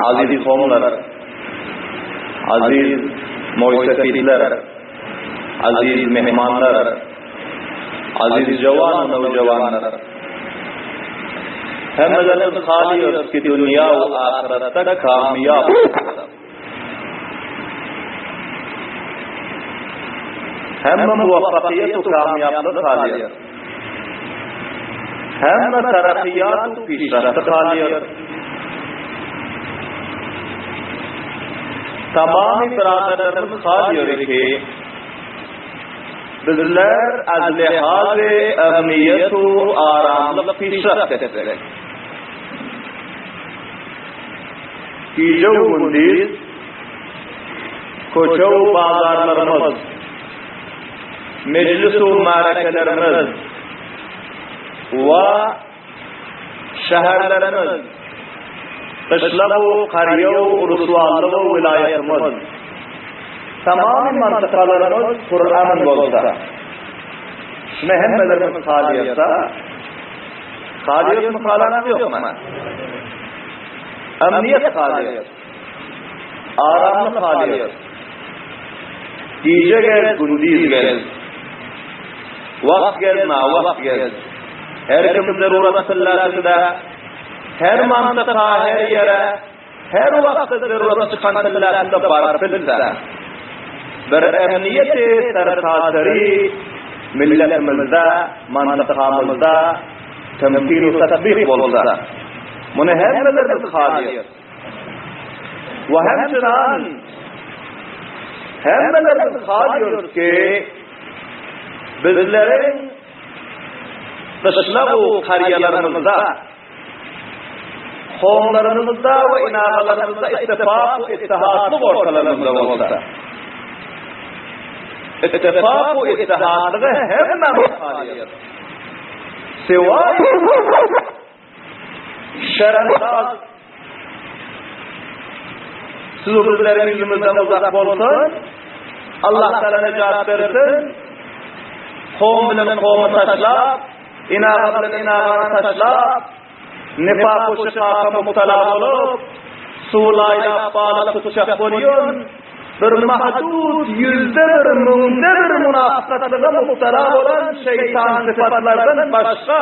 Aziz homlar, aziz moýsefitler, aziz mehmanlar, aziz jawan nowjawanlar. Hemmelerimiz halyýarys ki dünýä we ahyretde kamýap bolsak. Hemme muwaffakyýet we kamýaplyk halyýar. Hemme tarakyýat we pişrafty halyýar. Tamamy byradarlarymyz halyýar ki bizler az lihazy emniýet we aramlyk pişraft etsek. Gije we gündiz köçe we bazarlarymyz, mejlis we märekelerimiz we şäherlerimiz, gyşlag we karýa we uluswallyk we welaýatymyz, tamamy mantykalarymyz pur-aman bolsa, şuna hemmelerimiz halyýetsa, halyýetmi halanam ýokmy? Emniýet halyýet. Aramlyk halyýet. Gije gez, gündiz gez. Wagt gez, nawagt gez. Her kim zerurat tyllasynda, her mantyka, her ýere, her wagtda zerurat çykan tyllasynda baryp bilse, bir emniýeti sertaseri milletimizde, mantykamyzda temkin we tatbyk bolsa, muny hemmelerimiz halyýas. We hemçinan hemmelerimiz halyýarys ki, bizleriň gyşlag we karýalarymyzda, kowumlarymyzda we inagalarymyzda ittifak we ittihatlyk ortalarymyzda bolsa, ittifak we ittihatlygy hemmämiz halyýarys. Siwaý şerandaz siz bizleriň ýüzümizden uzak bolsun. Allah Taala nejat bersin. Kowum bilen kowumy taşlap, inaga bilen inagany taşlap, nifak we şikaka mubtala bolup, suwy laýlap balyk tutjak bolýan bir mahdud ýüzde bir, müňde bir munafykatlyga mubtala bolan şeýtan sypatlardan başga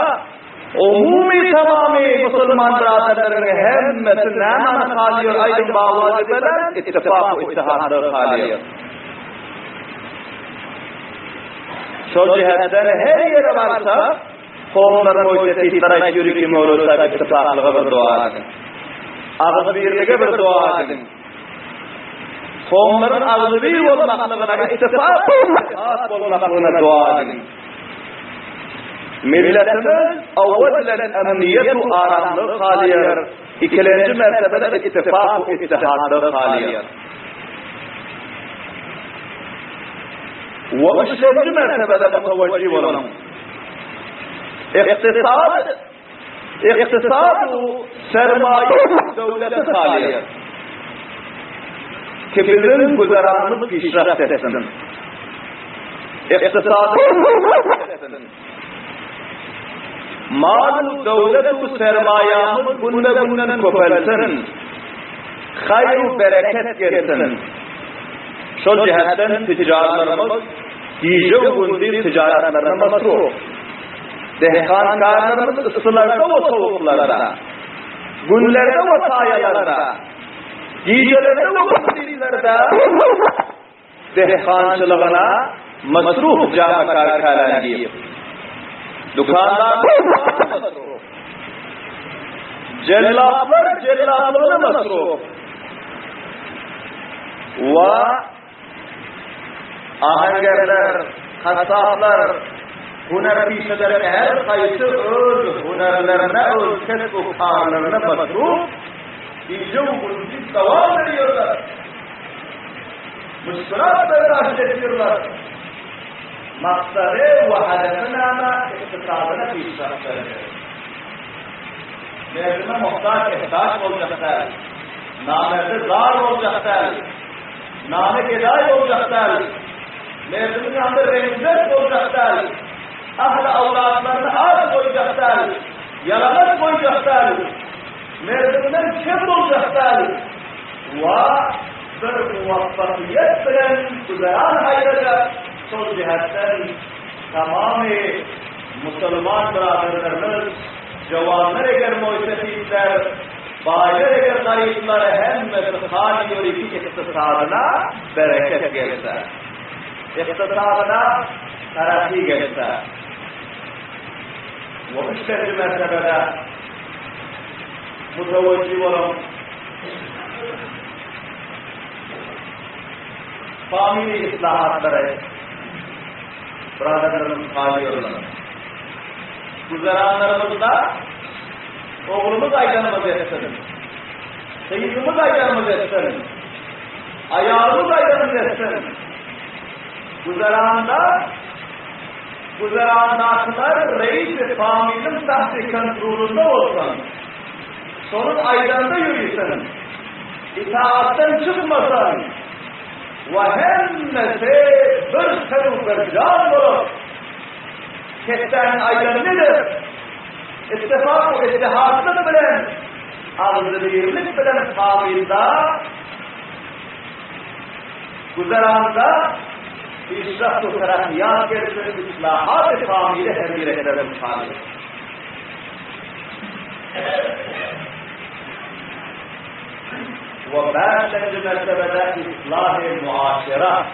umumy tamamy musulman byradarlaryň hemmesi nämäni halýar aýdyň bawazy belent ittifak we ittihatlygy halýar. Şol jihetden her ýere barsak, kowumlar goýsa sitler aýt ýörite Mewlud saýyp ittifaklyga bir doga ediň. Agzybirlige bir doga ediň. Kowumlaryň agzybir bolmaklygyna, ittifak ittihat bolmaklygyna doga ediň. Milletimiz owal bilen emniýet we aramlygy halýar, ikilenji mertebede ittifak we ittihatlygy halýar. We üçlenji mertebede mutawajjih boluň. Ykdysad ykdysad sermaýa döwleti halýar. Ki biziň güzeranymyz pişraft etsin. Ykdysady etsin. Mal döwlet sermaýamyz günbe-günden köpelsin. Haýr bereket gelsin. Şol jähetden tüjjarlarymyz gije-gündiz tijaratlaryna masruf. Dehkankarlarymyz yssylarda we sowuklarda, günlerde we saýalarda, gijelerde we gündizlerde dehkançylygyna masruf jamakar käläni diýip. Dükandarlar masruf. Jellaplar jellaplygyna masruf. Wa Ahengerler, kassaplar, hünerpişeleriň her haýsy öz hünerlerine, öz kesp u karlaryna masruf, gije-u gündiz dowam edýärler. Müşkülat berdaşt edýärler. Maksady we hedefi näme? Ykdysadyna pişraft bermek. Merdime muhtaç, ehtaç boljak däl. Namerde zar boljak däl. Nana gedaý boljak däl. Merdimiň ýanynda reňzert boljak däl. Ähli awlatlaryny aç goýjak däl. Ýalaňaç goýjak däl. Merdimden kem boljak däl we bir muwaffakyýet bilen güzeran aýlajak, şol jähetden tamamy musulman byraderlerimiz, jowanlar eger moýsefitler, baýlar eger garyplar hemmesi hal ýöriki ykdysadyna bereket gelse. Ykdysadyna taraky gelse. We üçlenji mertebede mutewejji bolan family islahatlary byradarlarymyz galýarlar. Güzeranlarymyzda oglumyz aýdanymyzy etsin, gyzymyz aýdanymyzy etsin, aýalymyz aýdanymyzy etsin. Güzeranda Güzerandakylar reisi familiň tahti kontrolynda bolsun. Şonuň aýdanynda ýörisin. Itaatdan çykmasyn. We hemmesi bir ten u bir jan bolup, ketdäniň aýdanyny edip, ittifak we ittihatlyk bilen, agzybirlik bilen familda Güzeranda işrak we terakkiyat gelsin, islahat-y kamile her bireklerden halyr. We bäşlenji mertebede islah-y muaşera.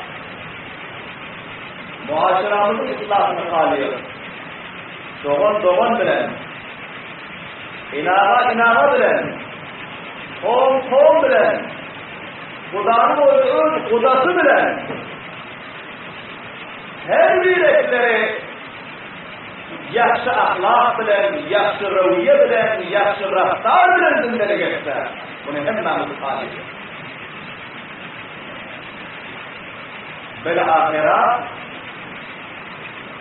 Muaşeramyzyň islahyny halyr. Dogan dogan bilen, inaga inaga bilen, kowum kowum bilen, Gudanyň özi öz gudasy bilen her birekleri ýagşy ahlak bilen, ýagşy röwýe bilen, ýagşy raftar bilen zindelik etse, muny hemmämiz halyýas. Bil-ahyra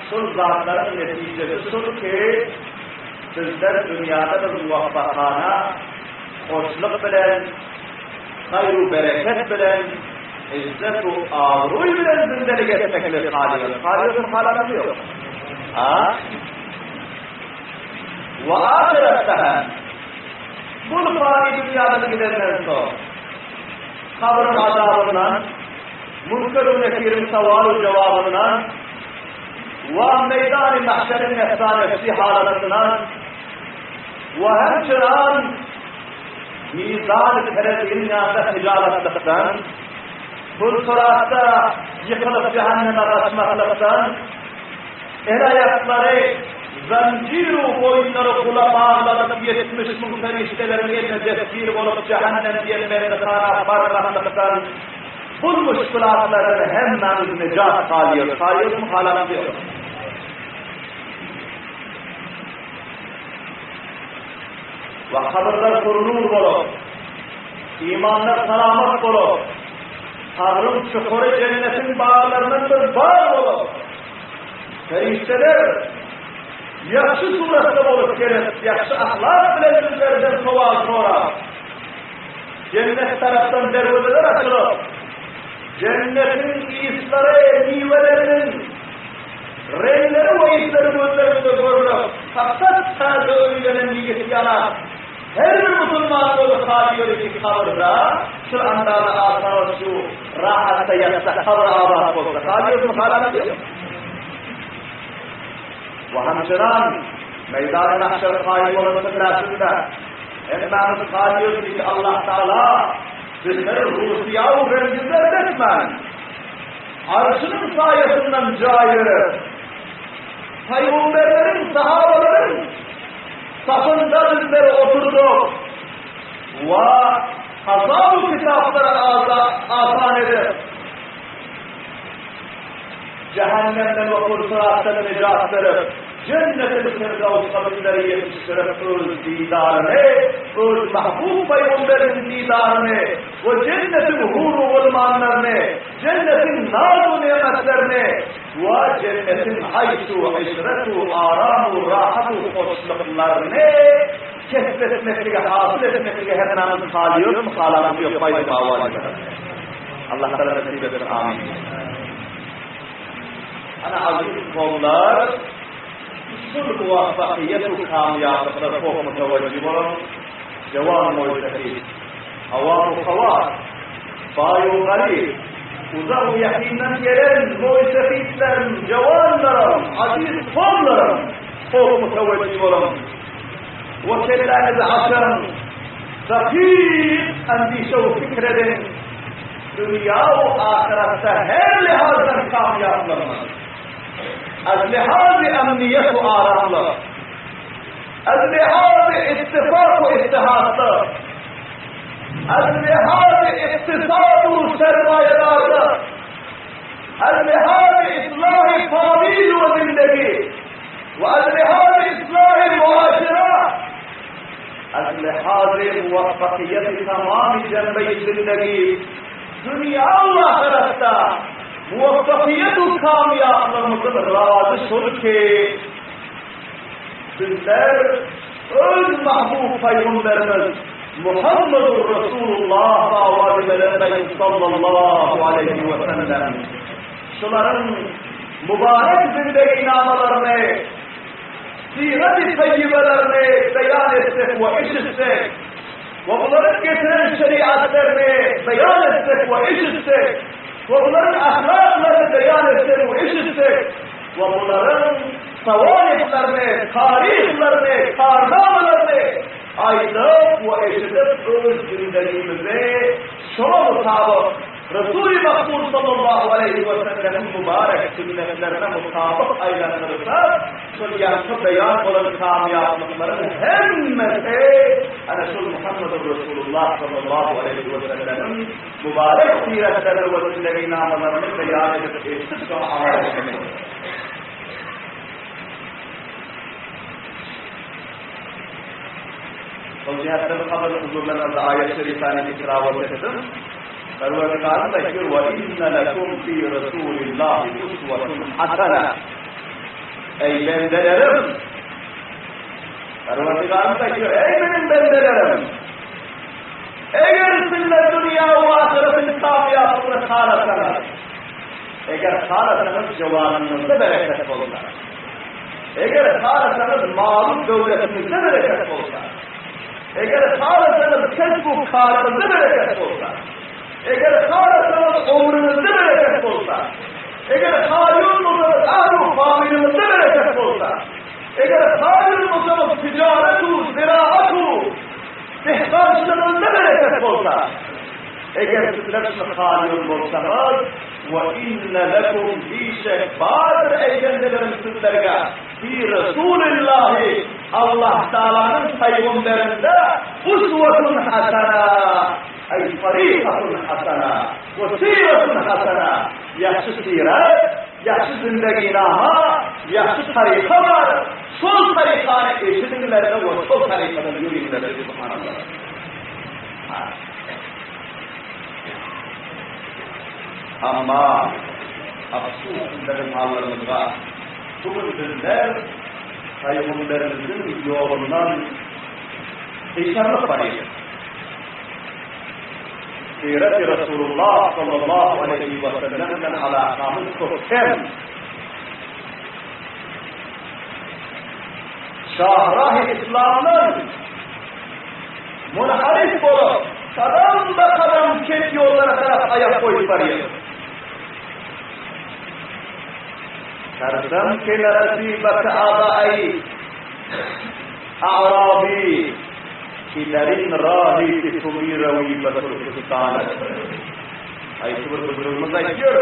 şul zatlaryň netijesi şul ki, bizler dünýäde bir muwaffakana hoşluk bilen, Haýr-u bereket bilen, izzet-u abraý bilen zindelik etmeklik halyýar. Halyýarsyň halamyzy ýok. Ha? We ahyretde hem bul fani dünýadan gidenden soň kabryň azabyndan, münker-u nekiriň sowal-u jogabyndan we meýdany mahşeriň nefsa-nefsi halatyndan we hemçinan Mizan tereziniň ýanynda hijalatlykdan, pul-syratda ýykylyp jähenneme gaçmaklykdan, el-aýaklary zanjir-u boýunlary gula baglanyp 70 müň perişdeleriň eline destgir bolup jähennem diýen bendihana barmaklykdan bul muşkulatlardan hemmämiz nejat galýarys. Galýarysmy, halamyz ýok. We kabyrlar pür-nur bolup, imanlar salamat bolup, kabryň çukury jennetiň baglaryndan bir bag bolup, perişdeler ýagşy suratda bolup gelip, ýagşy ahlak bilen bizlerden sowal sorap, jennet tarapdan derwezeler açylyp, jennetiň yslary, miweleriniň Reňleri we yslary gözlerimize görnüp, hakykat täze öýlenen ýigit ýalak, her bir musulman özi haly ýörüki kabyrda, şul andaza asagyş şu rahatda ýatsa kabry abat bolsa, haly ýörüsini halamaz ýok. We hamçyran meýdany mahşer kaýym bolan synläşinde, hemmämiz haly ýörüsi ki Allah Taala bizleri rusyýa we remgizler etmän, Arşynyň saýasyndan jaý berip, pygamberleriň, sahabalaryň safynda bizleri oturdyp we hasabu kitaplary asan edip, jähennemden we pul-syratdan nejat berip, Jennetil Firdawsda bizleri ýetişdirip öz didaryny, öz mahbub pygamberiniň didaryny we jennetiň huru gulmanlaryny, jennetiň naz-u nemetlerini we jennetiň aýş-u işret-u aram-u rahat-u hoşluklaryny kesp etmeklige, hasyl etmeklige hemmämiz halyýozmy, halamyz ýok, baýdym awaly. Allah Tagala nesip etsin, amin. Ana aziz kowumlar, şul muwaffakyýet-u kamýaplyklar çok mutewejji boluň. Jawan moý-sefid, awam-u hawas, baý-u garyp, uzak-u ýakyndan gelen moý-sefidlerim, jawanlarym, aziz kowumlarym, kop mütewejjih boluň we kelläňizi açyň, dakyk endişe-u pikir ediň, dünýä-u ahyratda her lihazdan kamýaplygyňyz, az lihazy emniýet-u aramlyk, Az lihazy ittifak-u ittihatlyk, az lihazy iktisad-u sermaýadarlyk, az lihazy islahy famil we zindegi we az lihazy islahy muaşera, az lihazy muwaffakyýeti tamamy jenbeýi zindegi, dünýä we ahyratda muwaffakyýet-u kamýaplygymyzyň razy şol ki, Bizler öz mahbub Pygamberimiz Muhammedur Resulullah dawady belenmeýin sallallahu aleýhi we sellem. Şularyň mübarek zindeginamalaryny, sirat-y taýýybelerini beýan etsek we eşitsek we bularyň getiren şeriatlaryny beýan etsek we eşitsek we bularyň ahlaklaryny beýan etsek we eşitsek we bularyň Sowalýetlerini, taryhlaryny, karnamalaryny aýdyp we eşidip öz gündeligimizi şoňa mutabyk Resuly Makbul sallallahu aleýhi we sellemiň mübarek sünnetlerine mutabyk aýlandyrsak, şol ýaňky beýan bolan kamýaplyklaryň hemmesi ana şol Muhammedur Resulullah sallallahu aleýhi we sellemiň mübarek siretlerini we zindegинamalaryny beýan edip eşidip şoňa amal etmek bolar. Şol jihetden habarly huzurlaryňyzda aýat şerifäni tilawat etdim. Perwerdigarymyz aýtýar, Wa inne lekum fi Rasulillahi uswatun hasana. Eý bendelerim! Perwerdigarymyz aýtýar, Eý meniň bendelerim! Eger sizler dünýä we ahyretiň kamýaplygyny halasaňyz, Eger halasaňyz jowanyňyzda bereket bolsa. Eger halasaňyz malu döwletiňizde bereket bolsa. Eger halasaňyz kesbu karyňyzda bereket bolsa. Eger halasaňyz ömrüňizde bereket bolsa. Eger haýun bolsaňyz ahlu familiňizde bereket bolsa. Eger haýun bolsaňyz tijaretu, ziraatu, dehkançylygyňyzda bereket bolsa. Eger sizler şuny haýun bolsaňyz, We inne lekum bişek bardyr eý bendelerim sizlerge fi Resulillahi Allah Taalanyň pygamberinda uswatun hasana eý tarikatun hasana we siratun hasana ýagşy sirat ýagşy zindeginama ýagşy taryka bar şol tarykany eşidiňlerde we şol tarykadan ýöriňlerde subhanallah. Amma, afsus bizleriň hallarymyzga, bu gün bizler Pygamberimiziň ýolundan gyşarylyp barýarys. Siret-i Resulullah sallallahu aleýhi we sellem bilen alakamyz köpden. Şahrahy Yslamdan Munharif bolup, kadam-ba-kadam çep ýollara tarap aýak goýup barýar. Tarsam ki narasibaka adaý A'rabi ki darin rahi ki tu mirawi ba Türkistan. Aýsy bir buzrugymyz aýtýar,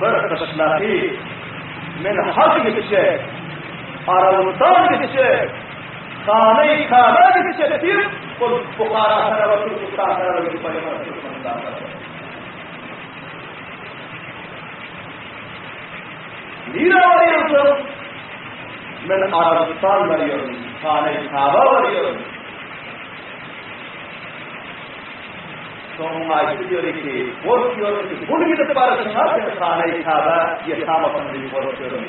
bir gyşlaky men haj gitjek, Arabystan gitjek, Hany Kaba gitjek diýip, ol Buhara taraba, Türküstan taraba gidip barýar, Türkmenistan taraba. Nirä barýarsyň? Men Arabystan barýaryn, Hany Kaba barýaryn. Soň muňa aýtdy diýdi ki, gorkýaryn ki, bul gidip baryşyňa sen Hany Kaba ýetamasyň diýip gorkýaryn.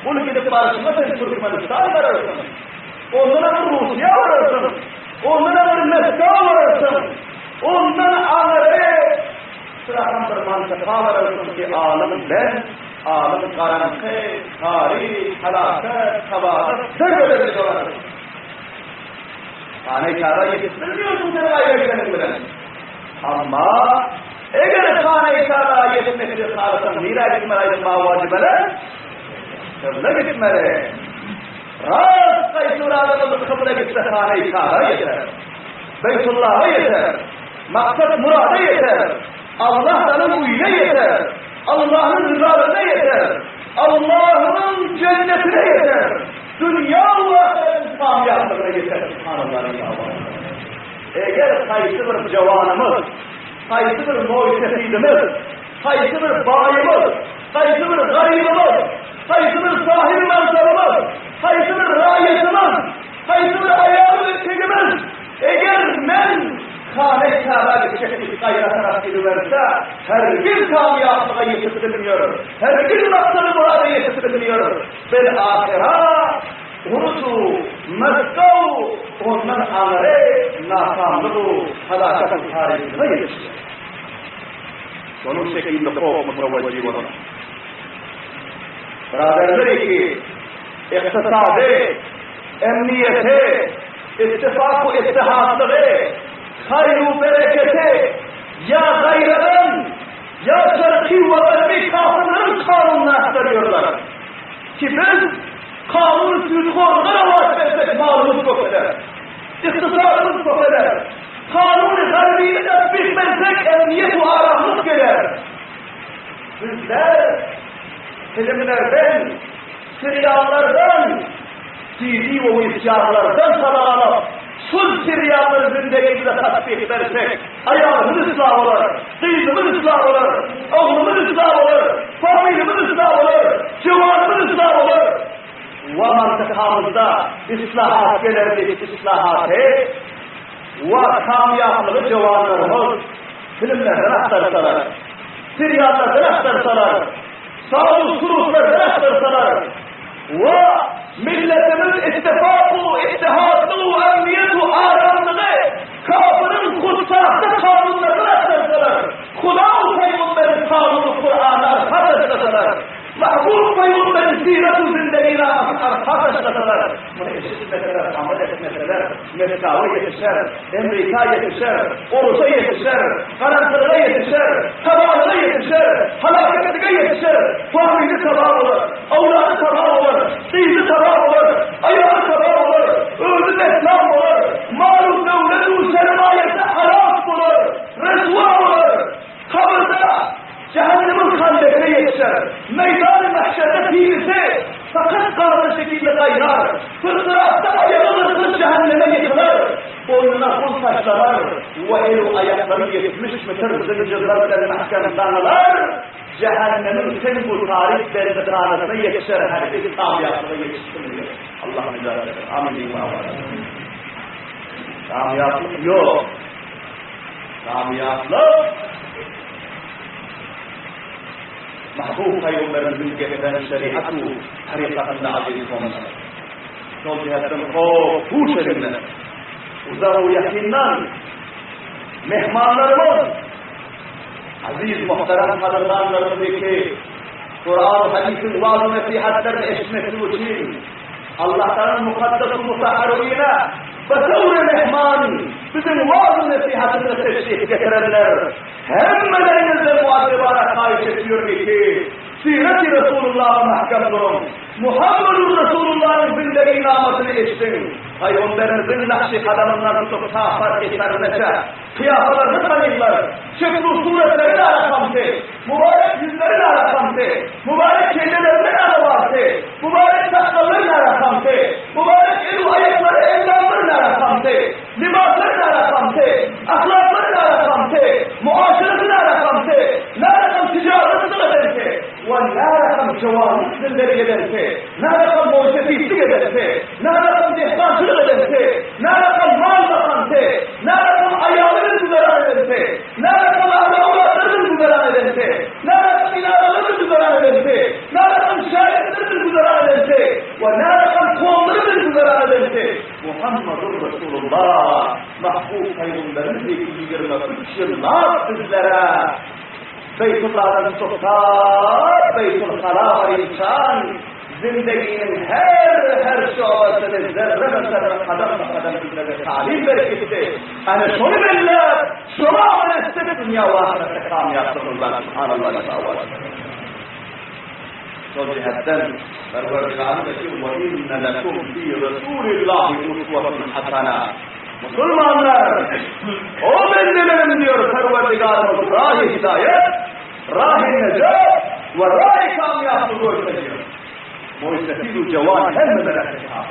Bul gidip barşyňa sen Türkmenistan bararsyň. Ondanam bir Russiýa bararsyň. Ondanam bir Moskwa bararsyň. Ondan aňyry şuraham bir mantyka bararsyň ki alym ben, alym garaňky, taryh, halakat, tabahat, derbe-derli dolarsyň. Hana Käbä ýetip bilmiyorsun sen gaýra bilen. Amma eger Hana Käbä ýetmekli halasaň nirä gitmeli aýdym wajib ele? Kybla gitmeli. Rast gaýsy bir adamyň kybla gitse Hana Käbä ýeter. Beýtullaha ýeter. Maksat murada ýeter. Allah Tagalaň öýüne ýeter. Allah'ın rızalygyna ýeter. Allah'ın cennetine ýeter. Dünýä we ahyretin kamýaplygyna ýeter. Subhanallah. Eger haýsy bir jawanymyz, haýsy bir moýsefidimiz, haýsy bir baýymyz, haýsy bir garybymyz, haýsy bir sahyb mansabymyz, haýsy bir raýatymyz, haýsy bir aýaly erkegimiz, eger men Hana Käbä gitjek diýip gaýra tarap gidiberse, hergiz kamýaplyga ýetip bilmiyor, hergiz maksady murada ýetip bilmiyor. Bil ahyra urusu Moskow ondan aňry nakamlygu halakat taryhyna ýetişýär. Şonuň şekilde howp mutawajjy bolan. Biraderler iki ykdysady, emniýeti, ittifak we ittihatlygy, haýru bereketi ýa gaýradan, ýa şarky we garby kafirleriň kanunyny aktarýarlar. Ki biz kanun süýthorluga rowaç bersek malymyz köpeler. Ykdysadymyz köpeler. Kanuny garbyny tatbyk bersek emniýet we aramlyk geler. Bizler filmlerden, seriallardan, CD we VCR-lardan sapak alyp, şol seriallary zindigimize tatbyk bersek, aýalymyz yslah bolar, gyzymyz yslah bolar, oglumyz yslah bolar, familimiz yslah bolar, jowanymyz yslah bolar. We mantykamyzda islahat geler diýip islahaty we kamýaplygy jowanlarymyz filmlerden agtarsalar, seriallardan agtarsalar, saz-u surutlardan agtarsalar we milletimiz ittifak-u ittihatly-u emniýet-u aramlygy kafiriň hussahda kanunlardan agtarsalar, Huda-u pygamberiň kanuny Kurany arka taşlasalar, Mahbub pygamberiň sirat-u zindeginamasyny arka taşlasalar, muny eşitmeseler, amal etmeseler, Meskawa ýetişer, Emrika ýetişer, Orusa ýetişer, garaňkylyga ýetişer, tabalyga ýetişer, halaketlige ýetişer, famili taba bolar, awlady taba bolar, gyzy taba bolar, aýaly taba bolar, özi betnam bolar, malu-döwletu sermaýasy halas bolar, ryswa bolar, Kabyrda jähennemiň handegine ýetişer. Meýdany mahşerde tirisi sakat gazly şekilde gaýnar. Pylsyratda aýagy gyrkylyp jähenneme ýykylar. Boýnuna gul taşlanar we el-u aýaklary 70 metr zynjyrlar bilen mähkem daňylar. Jähennemiň seň bu taryk bendihanasyna ýetişer hergiz kamýaplyga ýetişip bilmez. Allah nejat bersin. Amin diýiň Kamýaplyk ýok. Kamýaplyk Mahbub Pygamberimiziň getiren şeriat-u tarykatynda aziz kowumlar. Şol jähetden hop huş ediňler. Uzak-u ýakyndan mehmanlarymyz, aziz muhterem gadyrdanlarymyz ki, Kuran hadisiň waaz-u nesihatlaryny eşitmeklik üçin Allah Tagalaň mukaddes mutahhar öýüne betowry mehman biziň waaz-u nesihatymyza teşrif getirenler hemmeleriňizden muaddebana haýyş etýärin ki, Siret-i Resulullaha mähkem duruň, Muhammedur Resulullahyň zindeginamasyny eşidiň, Pygamberimiziň nakşy kadamyndan tutup ta fark eserine-çe kyýafalaryny tanyňlar, şeklu suretleri narakamsy, mübarek ýüzleri narakamsy, mübarek kellelerinde narabarty, mübarek sakgallary narakamsy, mübarek el we aýaklary endamlary narakamsy, lybaslary narakamsy, ahlaklary narakamsy, muaşeresi narakamsy, narakam tijaratçylyk edensi we narakam jowanlyk zindegi edensi, narakam moýsefitlik edensi, narakam dehkançylyk edensi, narakam mal bakansy, narakam aýaly bilen güzeran edensi, narakam ahli-owlatlary bilen güzeran edensi, narakam minaralary bilen güzeran edensi, narakam şägirtleri bilen güzeran edensi we narakam kowumlary bilen güzeran edensi Muhammadur Resulullah Mahbub Pygamberimiz 23 ýyllap bizlere Beýtullahdan tutup ta Beýtul Hala barynçan. Zindeginiň her her şobasyny zerre-be-zerre, gadam-ba-gadam bizlere talim berip gitdi. Ana şony belläp, şoňa amal etsek dünýä we ahyretde kamýaplygymyz bar. Subhanallah we Şol jihetden Perwerdigary ki we inne lekum fi Rasulillahi uswatun hasana. Musulmanlar, o bendelerim diýer Perwerdigarymyz rahy hidaýet, rahy nejat we rahy kamýaplygy görkezýär. Moýsefid-u jewan hemmelere hitap.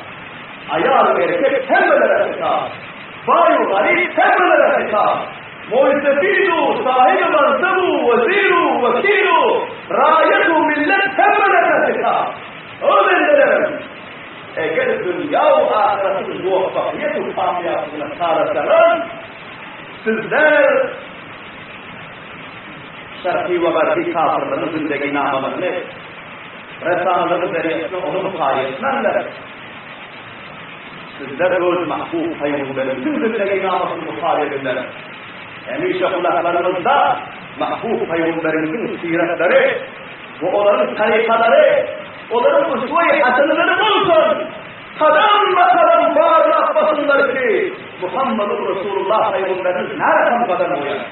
Aýal-u erkek hemmelere hitap. Baý-u garyp hemmelere hitap. Moýsefid-u sahibi mansab-u wezir-u wekil-u raýat-u millet hemmelerine hitap. O bendelerim! Eger dünýä-u ahyretiň muwaffakyýet-u kamýaplygyny halasaňyz, sizler şarky we garby kafyrlaryň zindeginamalaryny Resalaryň zerýasyna ony mutala etmänler. Sizler öz mahbub pygamberimiziň zindeginamasyny mutala ediňler. Hemişe gulaklaryňyzda mahbub pygamberimiziň syratlary we olaryň tarykalary, olaryň uswe-i hasenelary bolsun! Gadam-ba-gadam barlap basynlar ki, Muhammedur Resulullah pygamberimiz närakam gadam goýan?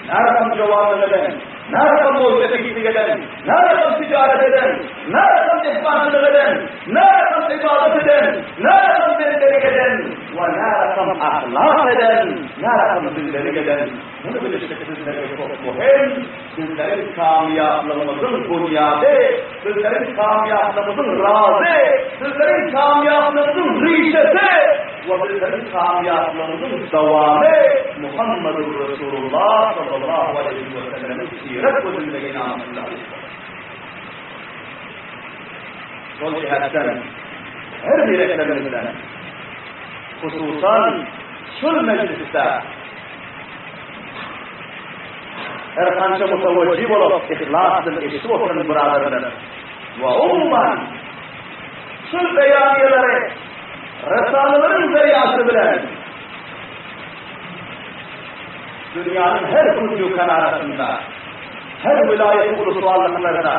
Närakam jowanlyk eden, närakam moýsefitlik eden, närakam tijaret eden, närakam dehkançylyk eden, närakam ybadat eden, närakam bendelik eden we närakam ahlak eden, närakam zindelik eden. Muny bilişlik bizlere çok möhüm, bizleriň kamýaplygymyzyň bunýady, bizleriň kamýaplygymyzyň razy, bizleriň kamýaplygymyzyň rişesi we bizleriň kamýaplygymyzyň dowamy Muhammedur Resulullah sallallahu aleýhi we sellemiň siret we zindeginamasyny Şol jihetden her bireklerimizden hususan şul mejlisde Her kança mutawajjih bolup, yhlas bilen eşidip oturan byradarlar we umuman şul beýaniýeleri Resalalaryň zeriýasy bilen dünýäniň her künji kenarasynda, her welaýat uluswallyklarda,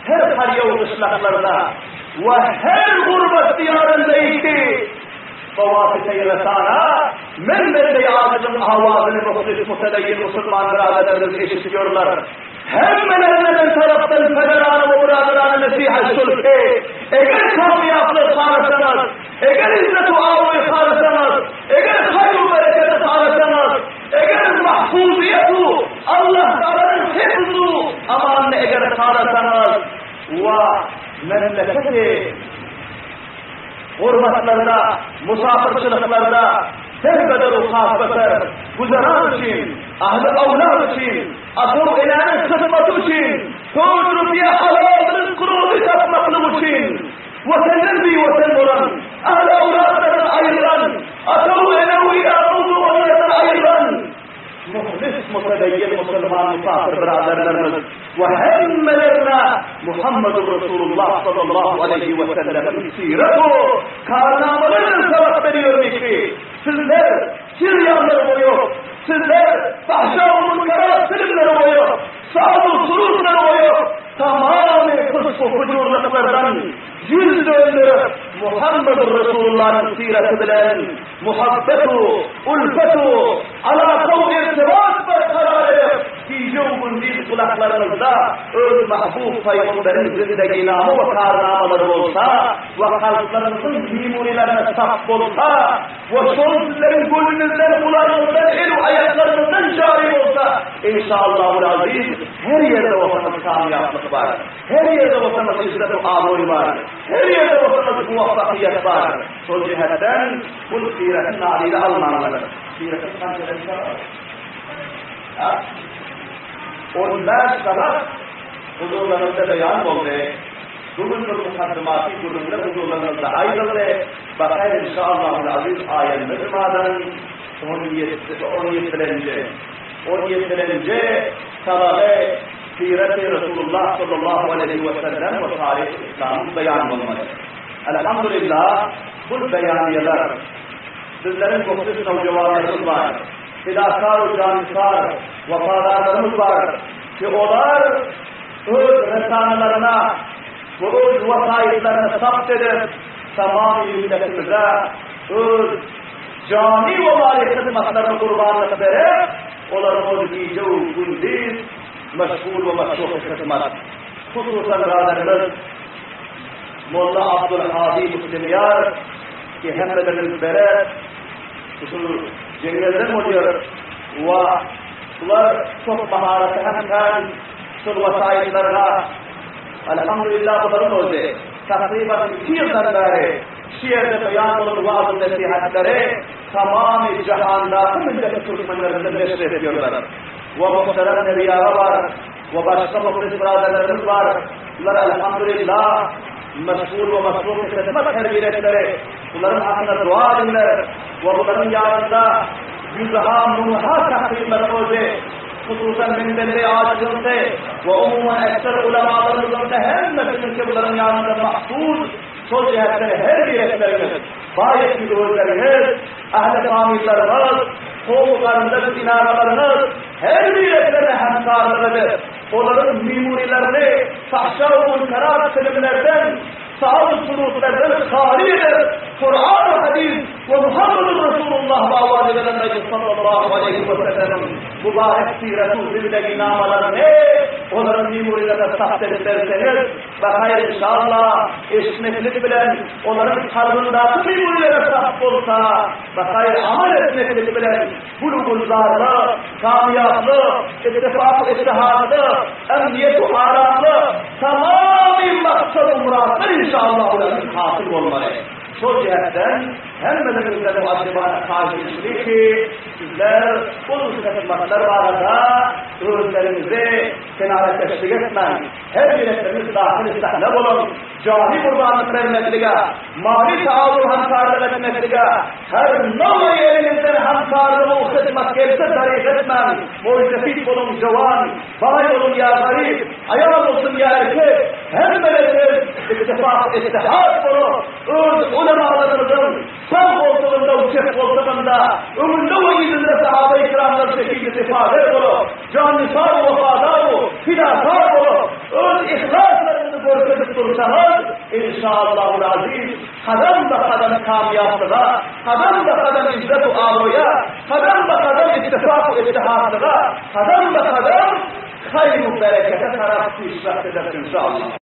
her karýa we gyşlaklarda we her gurbat diýarynda iki Bawasy resana, men bende-i azyzyň awazyny muhlis mutedeýin musulman byradarlarymyz eşitýorlar. Hemmelerine men tarapdan pederana we byradarana nesihat şul ki, eger kamýaplygy halasaňyz, eger izzet u abraýy halasaňyz, eger haýr u bereketi halasaňyz, eger mahfuzyýet u Allah Tagalanyň hifz u amanyny eger halasaňyz, we memleketi Gurbatlarda, musapyrçylyklarda ser-bedel u has-beter güzeran üçin, ahli-owlad üçin, ata-u enäniň hyzmaty üçin, tort rupiýa halal ryzk-ruzy tapmaklyk üçin Watenden biwatan bolan, ahli-owladlardan aýrylan, ata-u ene-u ýaru doganlardan aýrylan, Muhlis mutedeýin musulman musafir byradarlarymyz we hemmelerine Muhammedur Resulullah sallallahu aleýhi we sellemiň sirat-u karnamalary sabak berýärmi ki, sizler siriýanlary goýup, sizler fahşa we munkarat filmleri goýup, saz-u surutlary goýup, tamamy fysk-u fujurlyklardan ýüz dönderip, Muhammedur Resulullanyň siraty bilen Muhabbet-u, ulfet-u, alaka-u irtibat berkarar edip, gije-u gündiz gulaklaryňyzda öz mahbub Pygamberiň zindeginama we karnamalary bolsa we kalplaryňyzyň mimurilerine sap bolsa we şol sizleriň gözüňizden, gulagyňyzdan, el-u aýaklaryňyzdan jary bolsa, inşaallahul aziz, her ýerde bolsaňyz kamýaplyk bar. Her ýerde bolsaňyz izzet-u abraý bar. Her ýerde bolsaňyz muwaffakyýet bar. Şol jihetden bul syrety nadyda almaňlar. Syretiň kançadan sabagy? Ha? 15 sabak huzurlaryňyzda beýan boldy. Bu gün bir mukaddymaty gürrüňler huzurlaryňyzda aýdyldy. Bakar inşallahul aziz aýanda jumadan 17 17-lenji 17-lenji sabagy Syrety Resulullah sallallahu aleýhi we sellem we taryhy Yslamyň beýan bolmaly. Elhamdulillah bul beýaniýeler bizleriň muhlis nowjawanlarymyz bar, fidakar we jannisar wepadarlarymyz bar ki olar öz resanalaryna. we öz wesaýytlaryny sabt edip, tamamy milletimize öz jany we maly hyzmatlaryny gurbanlyk berip, olar öz gije-u gündiz meşgul we meşruf hyzmat. Hususan biraderimiz Molla Abdulhadi Muslimýar ki hemmelerimiz belet, şul jeňňelden bolýar we bular çok maharaty hem kän şul wesaýytlarga Alhamdulillah bularyň özi takryban iki ýyldan bäri şu ýerde beýan bolan wagyz-nesihatlary tamamy jahandaky milleti türkmenlerimize neşir etýärler. We muhterem Nebi aga bar we başga muhlis byradarlarymyz bar. Bular Alhamdulillah meşgul we masruf hyzmat her biretleri. Bularyň hakyna dua ediňler we bularyň ýanynda ýüzha müňha takryban özi Hususan men belli aýdyňky we umuman ekser ulamalarymyzyňky hemmesiniňki bularyň ýanynda mahsus şol jähetden her birekleriňiz, baý etdi özleriňiz, ähli famyllaryňyz, kowmy-garyndaş inagalaryňyz her bireklerine hemkarlyk edip, olaryň memurilerini fahşa-u-munkarat çilimlerden Saz-surutlardan haly edip, Kuran-u hadys we Muhammedur Resulullah baba diýlen Nebi sallallahu aleýhi we sellemiň mübarek sirat-u zindeginamalaryny olaryň memoriýalarynda sabt edip berseňiz, bahaýr inşallah, eşitmeklik bilen olaryň kalbyndaky memoriýalar sabt bolsa, bahaýr amal etmeklik bilen gül-gülzarly, kamýaply, ittifak-u-ittihadly, emniýet-u aramly tamamy maksat-u-myratlar inşallahu aziz hasyl bolmaly. Şol jähetden hemmeleriňizden muaddibana haýyş edişimi ki, sizler bu hyzmatlar barada özleriňizi kenara teşwik etmäň. Her birekleriňiz dahyl sahna boluň. Jany gurbanlyk bermeklige, maly taawun hamkarlyk etmeklige, her nowä eliňizden hamkarlygy hyzmat gelse daryg etmäň, moýsefit boluň jowan, baý boluň ýa garyp, aýal bolsun ýa erkek, hemmelerimiz ittifak ittihad bolup, öz ulamalarymyzyň sag goltugynda we çep goltugynda, öňünde we yzynda sahabaýy kiramlar şekilli sepaher bolup, Jannisar wepadar we fidakar bolup, öz yhlaslaryňyzy görkezip dursaňyz, inşallahul aziz, kadam-ba-kadam kamýaplyga, kadam-ba-kadam izzet-u abraýa, kadam-ba-kadam ittifak-u ittihatlyga, kadam-ba-kadam haýr-u berekete tarap pişraft ederis inşallah.